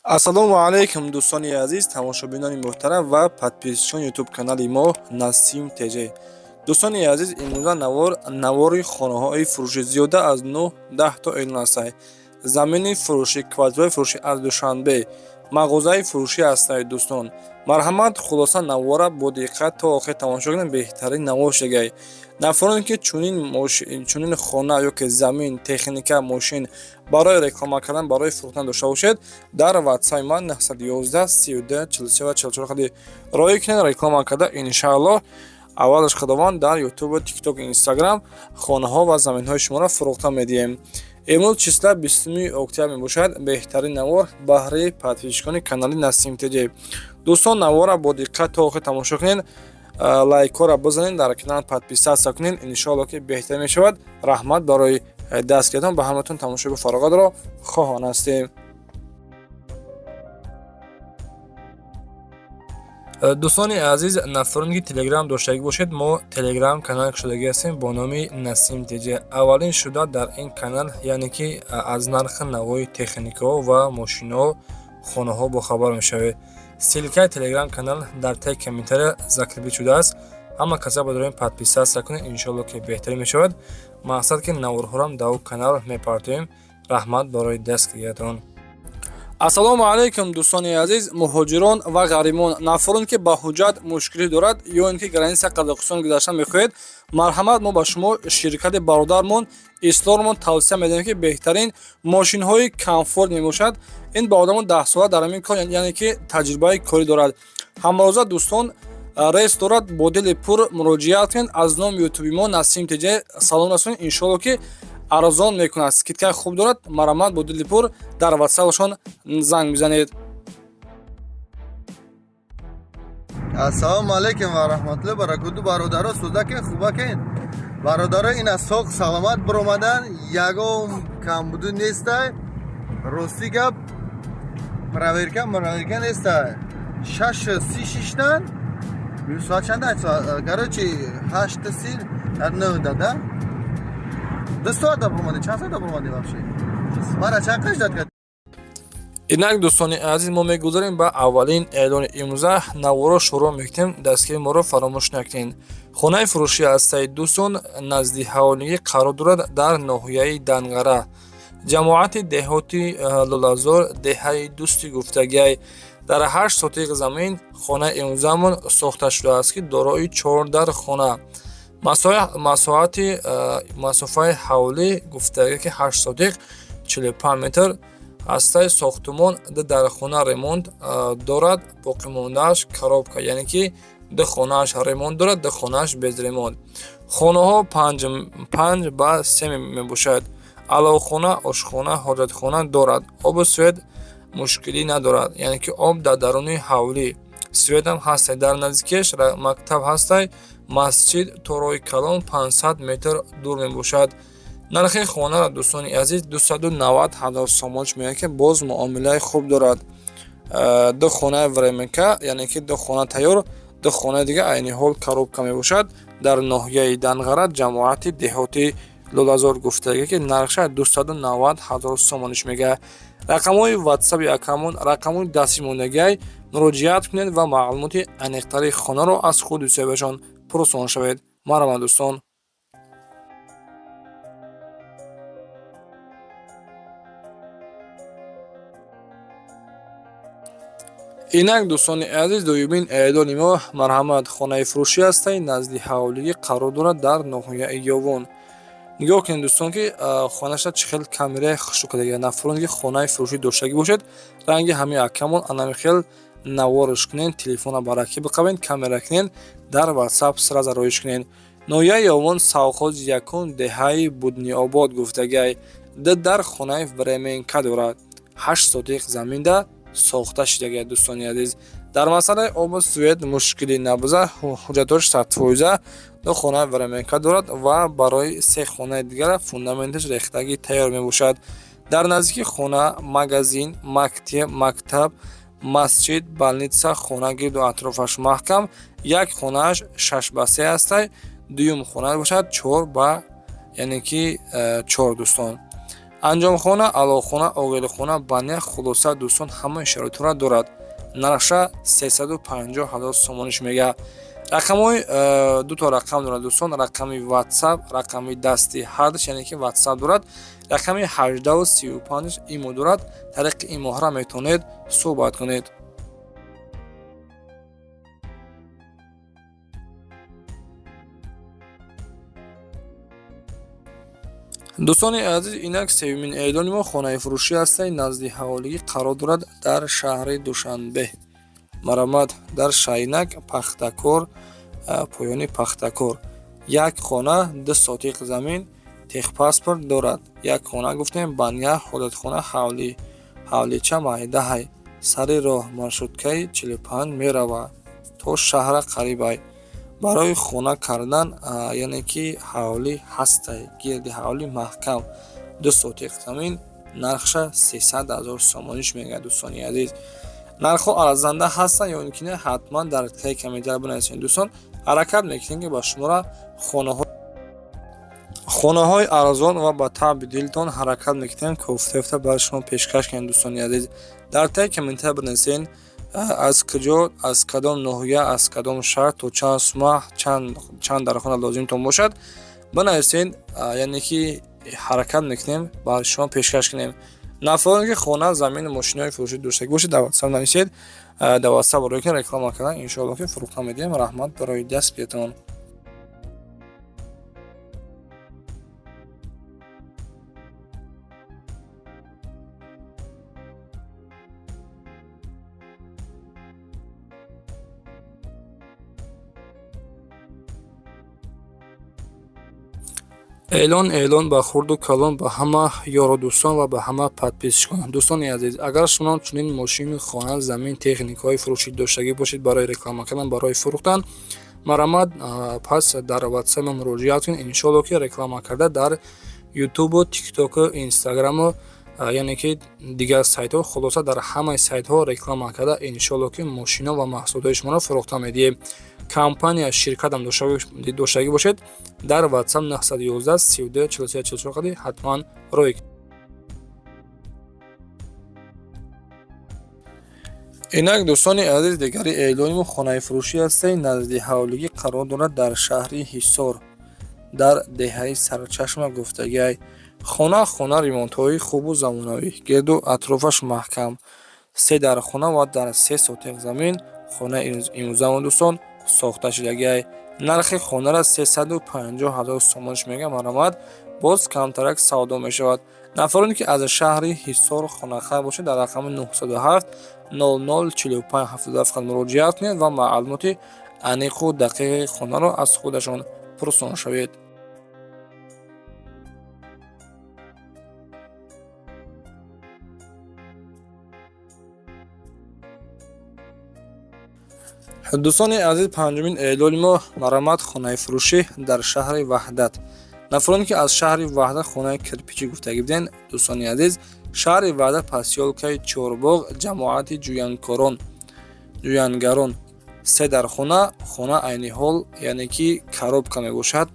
Ассалому алайкум, дӯстони азиз, тамошобинони муҳтарам ва подписчикони ютуб канали мо Насим ТЖ. Дӯстони азиз, имрӯза навор навори хонаҳои фурӯшӣ, зиёда аз 9-10 то эълон ҳастанд. Замини фурӯшӣ, квартираҳои фурӯшӣ аз Душанбе, мағозаи фурӯшӣ ҳастанд. Дӯстон, марҳамат, хулоса навора бо диққат то охир тамошо кунед, беҳтарин навор шагай. Нафароне ки чунин хона ё ки замин, техника, мошин барои реклама кардан, барои фурӯхтан дошта бошед, дар ватсапи ман 911 32 43 ва 44 хади роҳӣ кунед, реклама карда, иншааллоҳ, аввалаш Худованд, дар ютубу, тикток, инстаграм хонаҳо ва заминҳои шуморо фурӯхта медиҳем. Имрӯз числа 20 октябр мебошад. Беҳтарин навор баҳри подписчикони канали Насим ТЖ. Дӯстон, навора бо диққат то охир тамошо кунед, лайкҳоро бизанед, дар канал подписаться кунед, иншоалло ки беҳтар мешавад. Раҳмат барои дастгиритон, ба ҳаматон тамошои фароғатро хоҳон ҳастем. Дӯстони азиз, нафароне ки телеграм доштагӣ бошед, мо телеграм канал кушодагӣ ҳастем бо номи Насим ТЖ. Аввалин шуда дар ин канал, яъне ки аз нархи навои техникаҳо ва мошинҳо, хонаҳо бохабар мешавед. Ссылкаи телеграм канал дар таи комментария закрепить шудааст. Ҳама каса ба подписаться кунед, иншоалло ки беҳтарин мешавад. Мақсад ки наворҳорам дар ӯ канал мепартоем. Раҳмат барои дастгириятон. Ассалому алайкум, дӯстони азиз, муҳоҷирон ва ғаримон, нафароне ки ба ҳуҷҷат мушкилӣ дорад ё ин ки граница Қазоқистон гузаштан мехоҳед, марҳамат, мо ба шумо ширкати бародармон Ислормон тавсия медиҳем, ки беҳтарин мошинҳои комфорт мебошад. Ин бародармон 10 сола дар ҳамин кор, яъне ки таҷрибаи корӣ дорад. Ҳамарӯза, дӯстон, рейс дорад. Бо дили пур муроҷиат кунед, аз номи ютуби мо Насим ТЖ салом расонед, иншоалло ки арзон мекунад, скидкаи хуб дорад. Марҳамат, бо дили пур дар ватсапашон занг бизанед. Ассалому алайкум ва раҳматуллоҳи баракоту, бародаро, сӯзакен, хубакен, бародаро. Ин аз соқ саломат биромадан, ягон камбуду нестай. Рости гап, проверка проверка нестай. 6:30 шиштан, соат чанда? Короче, 8:30, 9 да, 2 соата биромадем. Чанд соата биромадем вообще? Мара чанд қаш дад? Инак, дӯстони азиз, мо мегузарем ба аввалин эълони имрӯза. Наворо шурӯъ мекунем, дастгири моро фаромӯш накунед. Хонаи фурӯшӣ ҳастаи, дӯстон, назди ҳаволигӣ қарор дорад, дар ноҳияи Данғара, ҷамоати деҳоти Лолазор, деҳаи Дӯсти гуфтагиай. Дар 8 сотиқ замин хонаи имрӯзаамон сохта шудааст, ки дорои чор дар хона, масоҳати масофаи ҳавлӣ гуфтагӣ ки 8 сотиқ 45 метр ҳастаи. Сохтумон ду дархона ремонт дорад, боқимондааш коробка, яъне ки ду хонааш ремонт дорад, ду хонааш без ремонт. Хонаҳо 5 ба 3 мебошад. Аловхона, ошхона, ҳоҷатхона дорад. Обу свет мушкилӣ надорад, яъне ки об дар даруни ҳавлӣ, светам ҳастай. Дар наздикиаш мактаб ҳастай, масҷид то роҳи калон 500 метр дур мебошад. Нархи хонаро, дӯстони азиз, 290 000 сомониш меояд, ки боз муомилаи хуб дорад. Ду хонаи временка, яъне ки ду хона тайёр, ду хонаи дига айни ҳол коробка мебошад. Дар ноҳияи Данғара, ҷамоати деҳоти Лолазор гуфтагӣ, ки нархша 290 000 сомониш мегӯяд. Рақамҳои ватсаби акамон, рақамҳои дастӣ мондагиай, муроҷиат кунед ва маълумоти аниқтари хонаро аз худи соҳибашон пурсон шавед. Марҳамат, дӯстон. Инак, дӯстони азиз, дуюмин эълони мо. Марҳамат, хонаи фурӯшӣ ҳастай, назди ҳавлигӣ қарор дорад, дар ноҳияи Ёвон. Нигоҳ кунед, дӯстон, ки хонаша чӣ хел камераи хушрӯ кардагия. Нафароне ки хонаи фурӯшӣ доштагӣ бошед, ранги ҳамин акамон анами хел наворш кунед, телефона баракӣ биқабед, камера кунед, дар ватсап сразу роиш кунед. Ноҳияи Ёвон, совхози якум, деҳаи Будниобод гуфтагиай. Ду дар хонаи временка дорад, 8 сотиқ заминда сохта шудагиай. Дӯстони азиз, дар масъалаи обу свет мушкилӣ набуза, ҳуҷҷатҳош 100%. Ду хонаи временка дорад ва барои се хонаи дигара фундаменташ рехтагӣ тайёр мебошад. Дар наздики хона магазин, мактаб, масҷид, больница, хона гирду атрофаш маҳкам. Як хонааш 6 ба 3 ҳастай, дуюм хона бошад чор ба, яъне ки чор. Дӯстон, Анҷомхона, аловхона, оғилхона, баня, хулоса дӯстон ҳамаи шароитҳоро дорад. Нархша 350 ҳазор сомониш мега. Рақамҳои дуто рақам дорад дӯстон, рақами WhatsApp, рақами дасти ҳардаш, яъне ки WhatsApp дорад, рақами 1835 имо дорад. Тариқи имоҳра метавонед суҳбат кунед. Дӯстони азиз, инак сеюмин эълони мо хонаи фурӯшӣ ҳастад, назди ҳаволигӣ қарор дорад дар шаҳри Душанбе. Марамат дар Шайнак, Пахтакор, поёни Пахтакор. Як хона, 2 сотиқ замин, техпаспорт дорад. Як хона гуфтем, баня, ҳоҷатхона, ҳавлӣ, ҳавлича майдаҳай. Сари роҳ маршруткаи 45 меравад то шаҳра қарибай. Барои хона кардан, яъне ки ҳавлӣ ҳастай, гирди ҳавлӣ маҳкам. 2 сотиқ замин, нархша 300 ҳазор сомониш мегӯяд дӯстони азиз. Нархҳо арзанда ҳастанд ё ин ки не, ҳатман дар таи комментария бинависед дӯстон. Ҳаракат мекунем ки ба шуморо хонаҳои арзон ва ба таъби дилтон ҳаракат мекунем кофта-ёфта барои шумо пешкаш кунем дӯстони азиз. Дар таи комментария бинависед аз куҷо, аз кадом ноҳия, аз кадом шаҳр, то чанд сума, чанд дархона лозимтон бошад бинависед, яъне ки ҳаракат мекунем барои шумо пешкаш кунем. Нафароне ки хона, замину мошинаҳои фурӯшӣ доштагӣ бошед, дар WhatsApp нависед, дар WhatsApp рӯй кунед, реклама кардан, иншоалло ки фурӯхта медиҳем. Раҳмат барои дастгириятон. Эълон, эълон ба хурду калон, ба ҳама ёру дӯстон ва ба ҳама подписчикон. Дӯстони азиз, агар шумо чунин мошин, хона, замин, техникаҳои фурӯшӣ доштагӣ бошед барои реклама кардан, барои фурӯхтан, марамат пас дар WhatsApp муроҷиат кунед. Иншоалло ки реклама карда дар Ютубу, Тиктоку, Инстаграму, яъне ки дигар сайтҳо, хулоса дар ҳамаи сайтҳо реклама карда, иншоалло ки мошино ва маҳсулотҳои шуморо фурӯхта медиҳем. Компания, ширкатам доштагӣ бошед, дар WhatsApp 911 32 43 44 қади ҳатман рӯй. Инак дӯстони азиз, дигари эълони мо хонаи фурӯшӣ ҳастад, назди ҳавлигӣ қарор дорад дар шаҳри Ҳисор, дар деҳаи Сарчашма гуфтагиай. Хона, хона ремонтҳои хубу замонавӣ, гирду атрофаш маҳкам, 3 дархона ва дар 3 сотиқ замин хонаи имрӯзамо дӯстон сохта шудагиай. Нархи хонара 350 ҳазор сомониш мегӯяд, марамат боз камтарак савдо мешавад. Нафароне ки аз шаҳри Ҳисор хонахар бошед, дар рақами 907 00 45 77 муроҷиат кунед ва маълумоти аниқу дақиқи хонаро аз худашон пурсон шавед. Дӯстони азиз, панҷумин эълони мо марамат хонаи фурӯшӣ дар шаҳри Ваҳдат. Нафароне ки аз шаҳри Ваҳдат хонаи кирпичӣ гуфтагӣ будем, дӯстони азиз, шаҳри Ваҳдат, посёлкаи Чорбоғ, ҷамоати Ҷӯянгарон, 3 дархона, хона айни ҳол яъне ки коробка мебошад.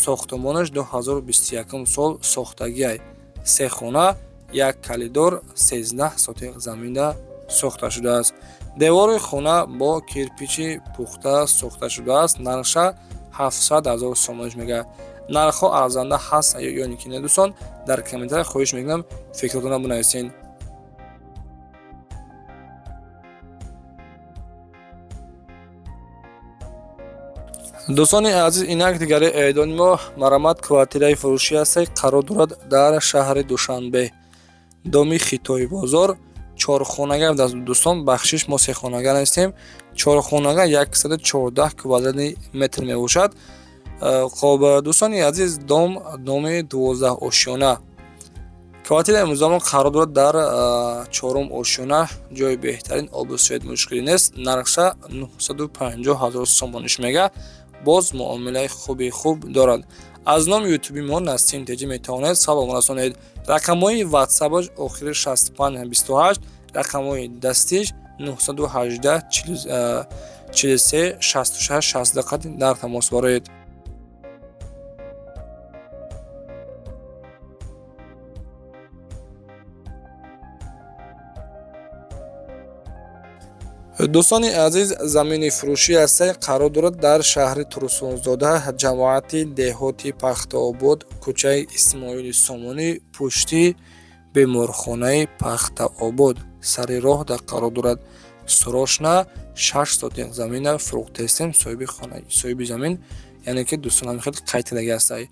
Сохтумонаш 2021 сол сохтагиай. 3 хона, 1 калидор, 13 сотиқ замина сохта шудааст. Девори хона бо кирпичи пухта сохта шудааст. Нархша 700 ҳазор сомониш мегӯяд. Нархҳо арзанда ҳаст ё ин ки не дӯстон, дар комментария хоҳиш мекунам фикротонро бинависед. Дӯстони азиз, инак дигари эълони мо марамат квартираи фурӯшӣ ҳастад, қарор дорад дар шаҳри Душанбе, доми Хитои бозор, чорхонага. Дӯстон, бахшиш, мо сехонага нестем, чорхонага 114 квадратни метр мебошад. Хоб дӯстони азиз, дом доми 12 ошёна. Квартира имрӯзамон қарор дорад дар чорум ошёна, ҷои беҳтарин, обу свет мушкилӣ нест. Нархша 950 ҳазор сомониш мега, боз муомилаи хуби хуб дорад. Аз номи ютуби мо Насим Теҷи метавонед салом расонед. Рақамҳои ватсапаш охири 65 28, рақамҳои дастиш 918 43 66 60 қад дар тамос бароед. Дӯстони азиз, замини фурӯшӣ ҳастае, қарор дорад дар шаҳри Турсунзода, ҷамоати деҳоти Пахтаобод, кӯчаи Исмоили Сомонӣ, пушти беморхонаи Пахтаобод, сари роҳ дар қарор дорад. Срочно 6 сотих замина фурӯхтаистем. Соҳиби хона, соҳиби замин, яъне ки дӯстон, ҳамин хел қайд кардаги ҳастае.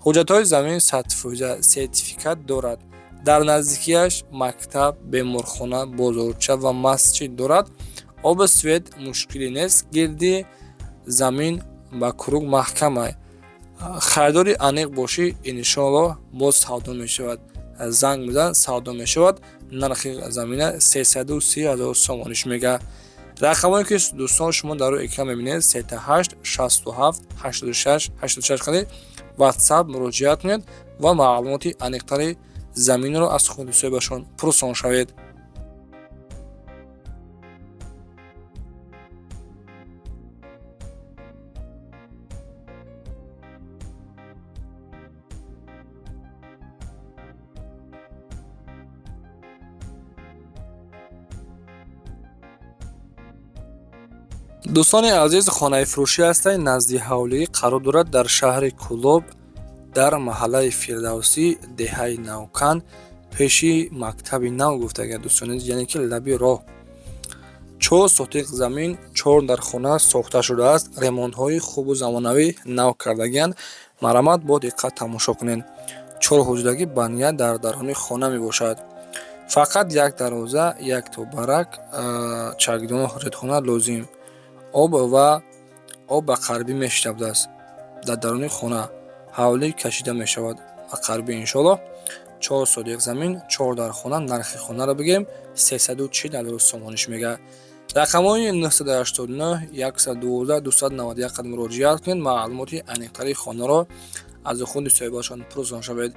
Ҳуҷҷатҳои замин 100%, сертификат дорад. Дар наздикиаш мактаб, беморхона, бозорча ва масҷид дорад. Обу свет мушкилӣ нест. Гирди замин ба круг маҳкамай. Харидори аниқ бошӣ, иншоаллоҳ, боз савдо мешавад. Занг бизан, савдо мешавад. Нархи замина 330 000 сомониш мега. Рақамое ки, дӯстон, шумо дар рӯи экран мебинед, 38 67 86 86 қади WhatsApp муроҷиат кунед ва маълумоти аниқтари заминро аз худи соҳибашон пурсон шавед. Дӯстони азиз, хонаи фурӯшӣ ҳастанд, назди ҳавлӣ қарор дорад, дар шаҳри Кӯлоб, дар маҳаллаи Фирдавсӣ, деҳаи Навкан, пеши мактаби нав гуфтага, дӯстони, яъне ки лаби роҳ. 4 сотиқ замин, чор дар хона сохта шудааст. Ремонтҳои хубу замонавӣ нав кардагианд. Марҳамат, бо диққат тамошо кунед. Чор ҳуҷрагӣ баня дар даруни хона мебошад. Фақат як дарвоза, як то барак, чакдону ҳоҷатхона лозим. Об ва об ба қарибӣ мешавадааст. Дар даруни хона ҳавлӣ кашида мешавад ба қарибӣ, иншоаллоҳ. 4 сотиқ замин, чор дар хона. Нархи хонаро бигем, 340 000 сомониш мега. Рақамҳои 989 112 291 қад муроҷиат кунед, маълумоти аниқтари хонаро аз худи соҳибашон пурсон шавед.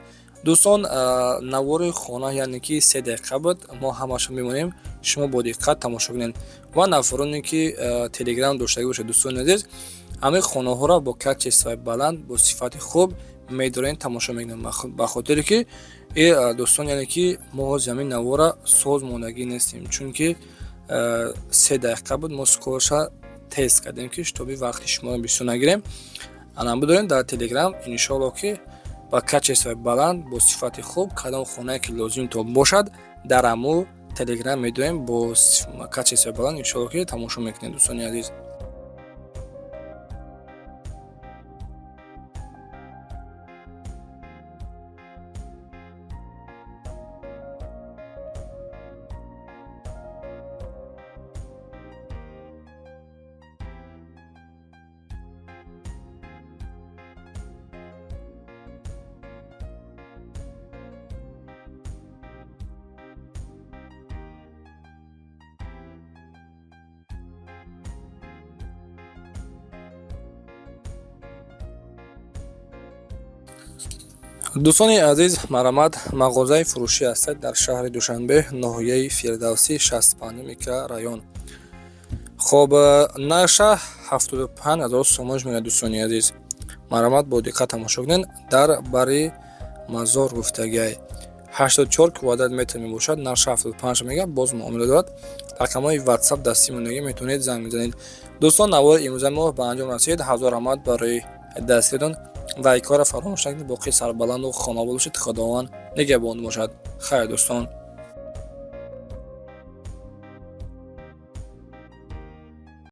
Дӯстон, навори хона, яъне ки 3 дақиқа буд, мо ҳамаашо мемонем, шумо бо диққат тамошо кунед. Ва нафароне ки Телеграм доштагӣ бошад, дӯстони азиз, ҳамаи хонаҳоро бо качествои баланд, бо сифати хуб медорем, тамошо мекунем. Ба хотире ки дӯстон, яъне ки мо ҳозир ҳамин навора соз мондагӣ нестем, чунки 3 дақиқа буд, мо скороша тест кардем, ки чтобы вақти шуморо бисёр нагирем. Ана бидорем дар Телеграм, иншоаллоҳ, ки ба качествои баланд, бо сифати хуб, кадом хонае ки лозим то бошад, дар аму Телеграм медоем бо качествои баланд, иншоаллоҳ, ки тамошо мекунед, дӯстони азиз. Дӯстони азиз, марҳамат, мағозаи фурӯшӣ ҳастад дар шаҳри Душанбе, ноҳияи Фирдавсӣ, 65 микрорайон. Хоб, нарша 75 000 сомониш мегӯяд. Дӯстони азиз, марҳамат, бо диққат тамошо кунед. Дар бари мазор гуфтагиай, 84 квадрат метр мебошад. Нарша 75 мегӯяд, боз муомила дорад. Рақамҳои WhatsApp дастӣ мондагӣ, метавонед занг бизанед. Дӯстон, навори имрӯзаи мо ба анҷом расид. Ҳазор раҳмат барои дастгиритон. Лайкҳоро фаромӯш накунед. Боқӣ сарбаланду хонобод бошед. Худованд нигаҳбон бошад. Хайр, дӯстон.